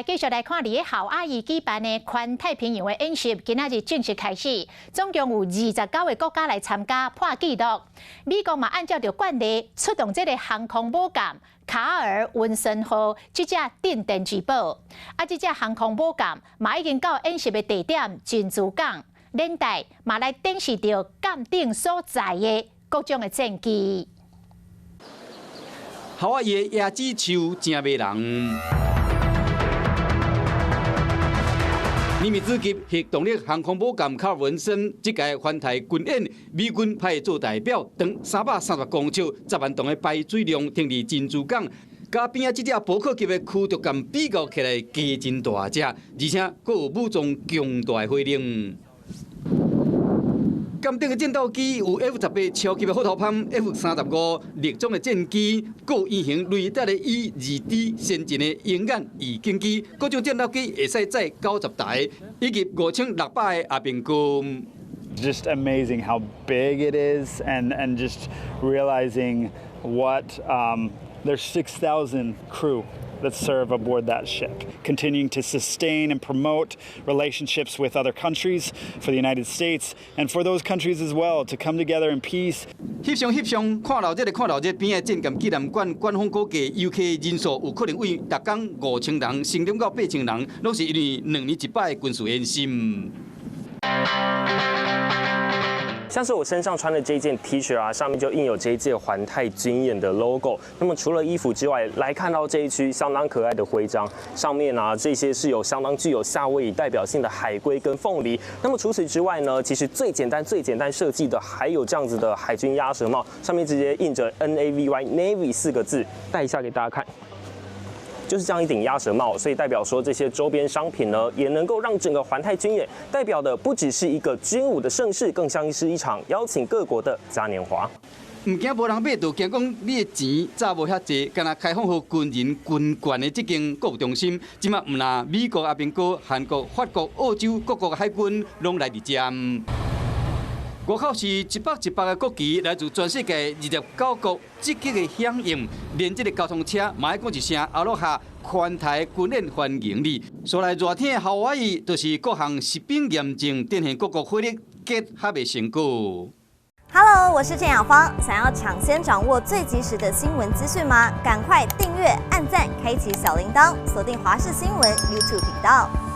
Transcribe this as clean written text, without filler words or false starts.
繼續來看，佇咧夏威夷舉辦的環太平洋的演習，今仔日正式開始，總共有29個國家來參加，破紀錄。美國嘛按照著慣例，出動這个航空母艦卡爾文森號這隻鎮店之寶。啊，這隻航空母艦嘛已經到演習的地點珍珠港，連帶嘛來展示著艦頂所載的各種的戰機。夏威夷的椰子樹誠迷人。尼米茲級核動力航空母艦卡爾文森，這屆環太軍演，美軍派做代表，長330公尺、10萬噸的排水量停佇珍珠港，佮邊仔這隻伯克級的驅逐艦比較起來，加真大隻，而且閣有武裝強大的火力。艦頂的戰鬥機有 F-18超級的斧頭砲、F-35獵種的戰機，閣有隱形雷達的 E-2D 先進的鷹眼預警機，各種戰鬥機會使載90台，以及5600個阿兵哥。 Just amazing how big it is, and just realizing what there's 6,000 crew that serve aboard that ship, continuing to sustain and promote relationships with other countries, for the United States and for those countries as well to come together in peace. 翕相翕相，看鬧熱的看鬧熱，邊仔戰艦紀念館官方估計遊客人數有可能為逐工5000人，成長到8000人，攏是因為2年一擺的軍事演習。像是我身上穿的這件 T 恤啊，上面就印有這一屆環太軍演的 logo。那麼除了衣服之外，來看到這一區相當可愛的徽章，上面啊這些是有相當具有夏威夷代表性的海龜跟鳳梨。那麼除此之外呢，其實最簡單、最簡單設計的還有這樣子的海軍鴨舌帽，上面直接印着 NAVY Navy 四個字，戴一下給大家看。就是這樣一頂鴨舌帽，所以代表說這些周邊商品呢，也能夠讓整個環太軍演代表的不只是一個軍武的盛事，更像是一場邀請各國的嘉年華。毋驚無人買，就驚講你的錢賺無遐濟。敢若開放予軍人軍眷的這間購物中心，這馬毋但美國阿兵哥、韓國、法國、澳洲各國的海軍攏來佇遮。外口是一百一百个國旗，來自全世界29國積極的響應，連這个交通車嘛愛講一聲阿羅哈，環太軍演歡迎你。所來熱天的夏威夷，就是各項實兵驗證，展現各國火力結合的成果。 Hello，我是鄭雅芳。想要搶先掌握最及時的新聞資訊嗎？趕快訂閱、按讚、開啟小鈴鐺，鎖定華視新聞 YouTube 頻道。